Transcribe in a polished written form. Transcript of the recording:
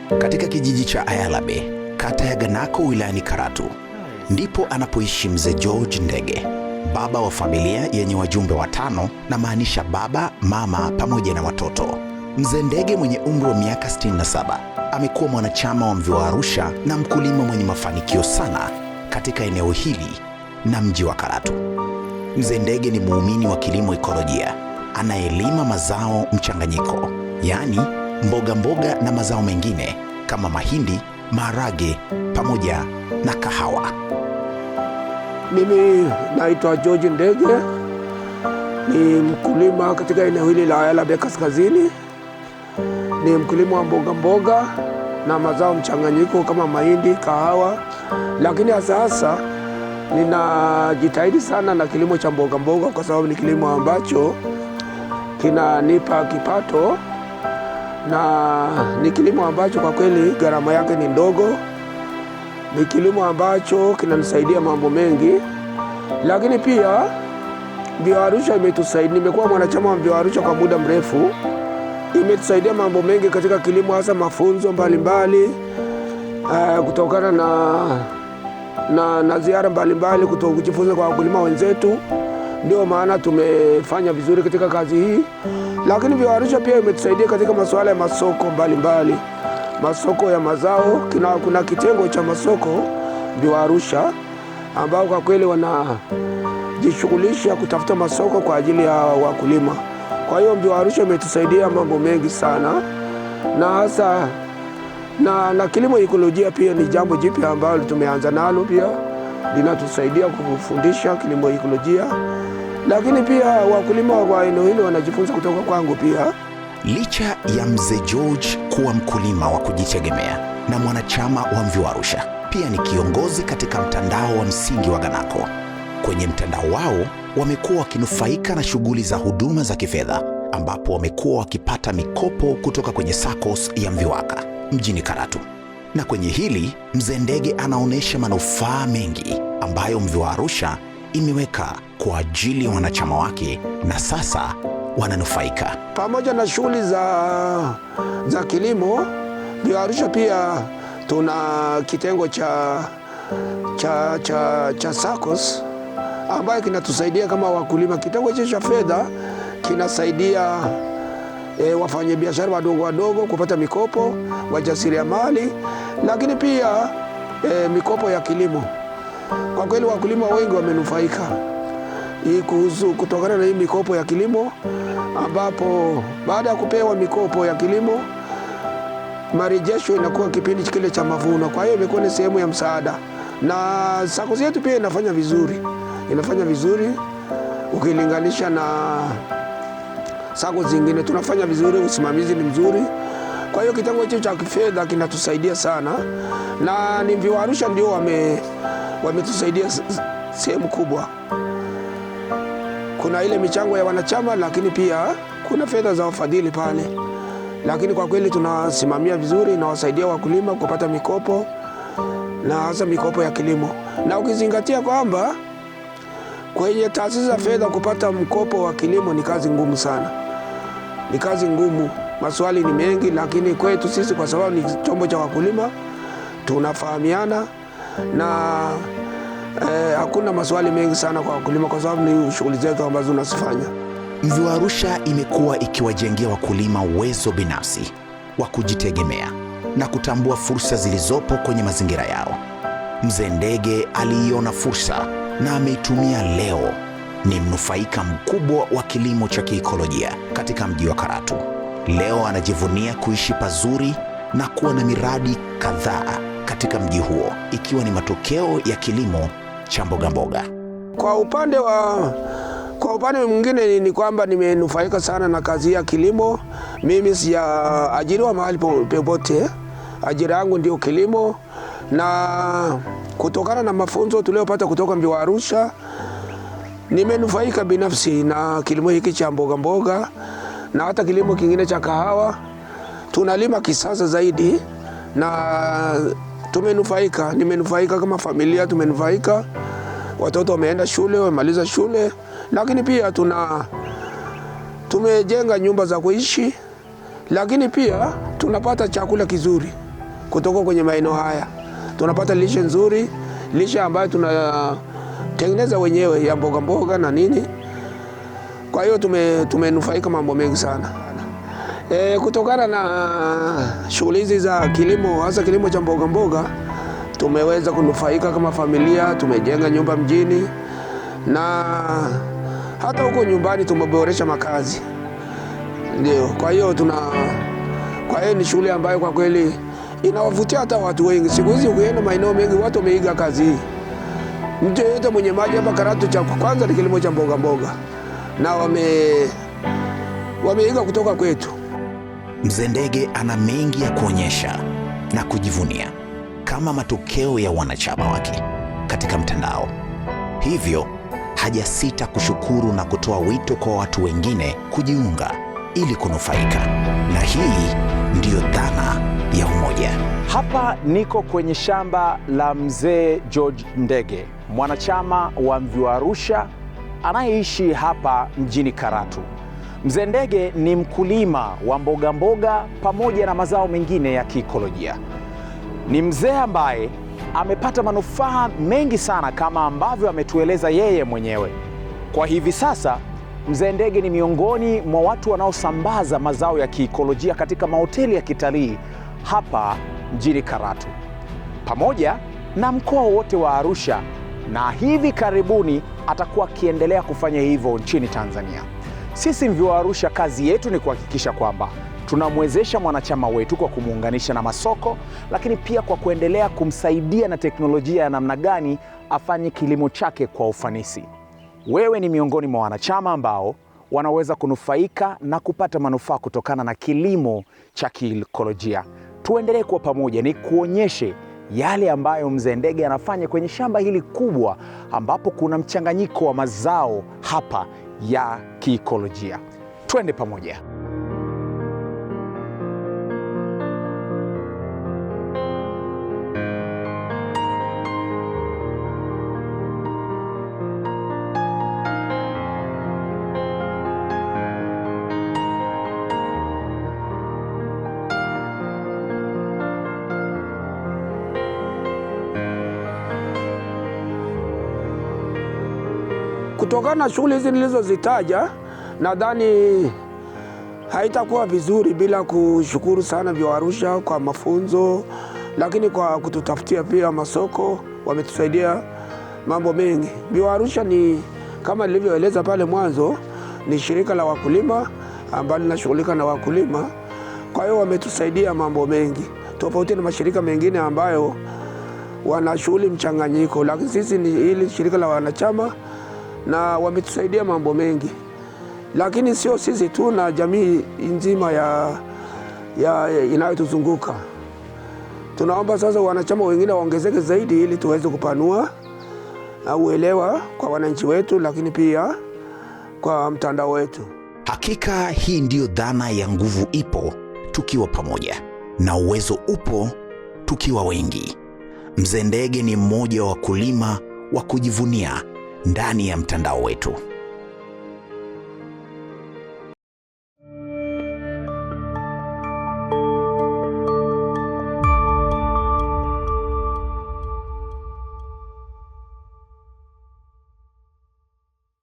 Katika kijiji cha Ayalabe, kata ya Ganako, wilayani Karatu, ndipo anapoishi Mzee George Ndege, baba wa familia yenye wajumbe watano, na maanisha baba, mama pamoja na watoto. Mzee Ndege mwenye umri wa miaka 67 amekuwa mwanachama wa Mviwa Arusha na mkulima mwenye mafanikio sana katika eneo hili na mji wa Karatu. Mzee Ndege ni muumini wa kilimo ekolojia anayelima mazao mchanganyiko, yaani mboga mboga na mazao mengine kama mahindi, maharage pamoja na kahawa. Mimi naitwa George Ndege, ni mkulima katika eneo hili la Ayalabe Kaskazini. Ni mkulima wa mboga mboga na mazao mchanganyiko kama mahindi, kahawa, lakini hasa hasa ninajitahidi sana na kilimo cha mboga mboga kwa sababu ni kilimo ambacho kinanipa kipato na ni kilimo ambacho kwa kweli gharama yake ni ndogo. Ni kilimo ambacho kinanisaidia mambo mengi, lakini pia Mviwa Arusha imetusaidia. Nimekuwa mwanachama wa Mviwa Arusha kwa muda mrefu, imetusaidia mambo mengi katika kilimo, hasa mafunzo mbalimbali kutokana na ziara mbalimbali kujifunza kwa wakulima wenzetu. Ndio maana tumefanya vizuri katika kazi hii, lakini Mviwa Arusha pia imetusaidia katika masuala ya masoko mbalimbali, masoko ya mazao. Kuna kitengo cha masoko Mviwa Arusha ambao kwa kweli wanajishughulisha kutafuta masoko kwa ajili ya wakulima. Kwa hiyo Mviwa Arusha imetusaidia mambo mengi sana, na hasa na kilimo ekolojia pia ni jambo jipya ambalo tumeanza nalo, pia linatusaidia kufundisha kilimo ekolojia, lakini pia wakulima wa eneo hili wanajifunza kutoka kwangu pia. Licha ya Mzee George kuwa mkulima wa kujitegemea na mwanachama wa Mviwa Arusha, pia ni kiongozi katika mtandao wa msingi wa Ganako. Kwenye mtandao wao wamekuwa wakinufaika na shughuli za huduma za kifedha, ambapo wamekuwa wakipata mikopo kutoka kwenye SACCOS ya Mviwaka mjini Karatu. Na kwenye hili Mzee Ndege anaonyesha manufaa mengi ambayo Mviwa Arusha imeweka kwa ajili ya wanachama wake na sasa wananufaika. Pamoja na shughuli za kilimo, Mviwa Arusha pia tuna kitengo cha SACCOS ambayo kinatusaidia kama wakulima. Kitengo hicho cha fedha kinasaidia wafanyabiashara wadogo wadogo kupata mikopo, wajasiriamali, lakini pia mikopo ya kilimo. Kwa kweli wakulima wengi wamenufaika hii kuhusu kutokana na hii mikopo ya kilimo, ambapo baada ya kupewa mikopo ya kilimo marejesho inakuwa kipindi kile cha mavuno. Kwa hiyo imekuwa ni sehemu ya msaada, na SACCOS yetu pia inafanya vizuri, inafanya vizuri ukilinganisha na SACCOS zingine, tunafanya vizuri, usimamizi ni mzuri. Kwa hiyo kitengo hicho cha kifedha kinatusaidia sana, na ni Mviwa Arusha ndio wametusaidia sehemu kubwa. Kuna ile michango ya wanachama, lakini pia kuna fedha za wafadhili pale, lakini kwa kweli tunasimamia vizuri na wasaidia wakulima kupata mikopo na hasa mikopo ya kilimo, na ukizingatia kwamba kwenye taasisi za fedha kupata mkopo wa kilimo ni kazi ngumu sana, ni kazi ngumu, maswali ni mengi, lakini kwetu sisi kwa sababu ni chombo cha wakulima tunafahamiana na hakuna maswali mengi sana kwa wakulima kwa sababu ni shughuli zetu ambazo tunazifanya. Mviwa Arusha imekuwa ikiwajengea wakulima uwezo binafsi wa kujitegemea na kutambua fursa zilizopo kwenye mazingira yao. Mzee Ndege aliiona fursa na ameitumia. Leo ni mnufaika mkubwa wa kilimo cha kiikolojia katika mji wa Karatu. Leo anajivunia kuishi pazuri na kuwa na miradi kadhaa katika mji huo, ikiwa ni matokeo ya kilimo cha mboga mboga. Kwa upande mwingine ni kwamba nimenufaika sana na kazi ya kilimo. Mimi sijaajiriwa mahali popote, ajira yangu ndio kilimo, na kutokana na mafunzo tuliyopata kutoka Mviwa Arusha nimenufaika binafsi na kilimo hiki cha mboga mboga na hata kilimo kingine cha kahawa. Tunalima kisasa zaidi na tumenufaika. Nimenufaika kama familia, tumenufaika, watoto wameenda shule, wamemaliza shule, lakini pia tumejenga nyumba za kuishi, lakini pia tunapata chakula kizuri. kutoka kwenye maeneo haya. Tunapata lishe nzuri, lishe ambayo tunatengeneza wenyewe ya mboga mboga na nini. Kwa hiyo tumenufaika mambo mengi sana. Kutokana na shughuli hizi za kilimo, hasa kilimo cha mboga mboga, tumeweza kunufaika kama familia. Tumejenga nyumba mjini na hata huko nyumbani tumeboresha makazi. Ndio, kwa hiyo ni shughuli ambayo kwa kweli inawavutia hata watu wengi. Siku hizi ukienda maeneo mengi watu wameiga kazi hii. Mtu yeyote mwenye maji hapa Karatu, cha kwanza ni kilimo cha mboga mboga, na wameiga kutoka kwetu. Mzee Ndege ana mengi ya kuonyesha na kujivunia kama matokeo ya wanachama wake katika mtandao. Hivyo hajasita kushukuru na kutoa wito kwa watu wengine kujiunga ili kunufaika. Na hii ndiyo dhana ya umoja. Hapa niko kwenye shamba la Mzee George Ndege, mwanachama wa MVIWA Arusha anayeishi hapa mjini Karatu. Mzee Ndege ni mkulima wa mboga mboga pamoja na mazao mengine ya kiikolojia. Ni mzee ambaye amepata manufaa mengi sana kama ambavyo ametueleza yeye mwenyewe. Kwa hivi sasa Mzee Ndege ni miongoni mwa watu wanaosambaza mazao ya kiikolojia katika mahoteli ya kitalii hapa mjini Karatu pamoja na mkoa wote wa Arusha, na hivi karibuni atakuwa akiendelea kufanya hivyo nchini Tanzania. Sisi MVIWA Arusha kazi yetu ni kuhakikisha kwamba tunamwezesha mwanachama wetu kwa kumuunganisha na masoko, lakini pia kwa kuendelea kumsaidia na teknolojia ya namna gani afanye kilimo chake kwa ufanisi. Wewe ni miongoni mwa wanachama ambao wanaweza kunufaika na kupata manufaa kutokana na kilimo cha kiikolojia. Tuendelee kuwa pamoja, ni kuonyeshe yale ambayo Mzee Ndege anafanya kwenye shamba hili kubwa ambapo kuna mchanganyiko wa mazao hapa ya kiikolojia. Twende pamoja. Kutokana na shughuli hizi nilizozitaja, nadhani haitakuwa vizuri bila kushukuru sana MVIWA Arusha kwa mafunzo, lakini kwa kututafutia pia masoko, wametusaidia mambo mengi. MVIWA Arusha ni kama nilivyoeleza pale mwanzo, ni shirika la wakulima ambalo linashughulika na wakulima. Kwa hiyo wametusaidia mambo mengi tofauti na mashirika mengine ambayo wana shughuli mchanganyiko, lakini sisi ni hili shirika la wanachama na wametusaidia mambo mengi. Lakini sio sisi tu, na jamii nzima ya inayotuzunguka. Tunaomba sasa wanachama wengine waongezeke zaidi ili tuweze kupanua na uelewa kwa wananchi wetu, lakini pia kwa mtandao wetu. Hakika hii ndiyo dhana ya nguvu ipo tukiwa pamoja na uwezo upo tukiwa wengi. Mzee Ndege ni mmoja wa wakulima wa kujivunia ndani ya mtandao wetu.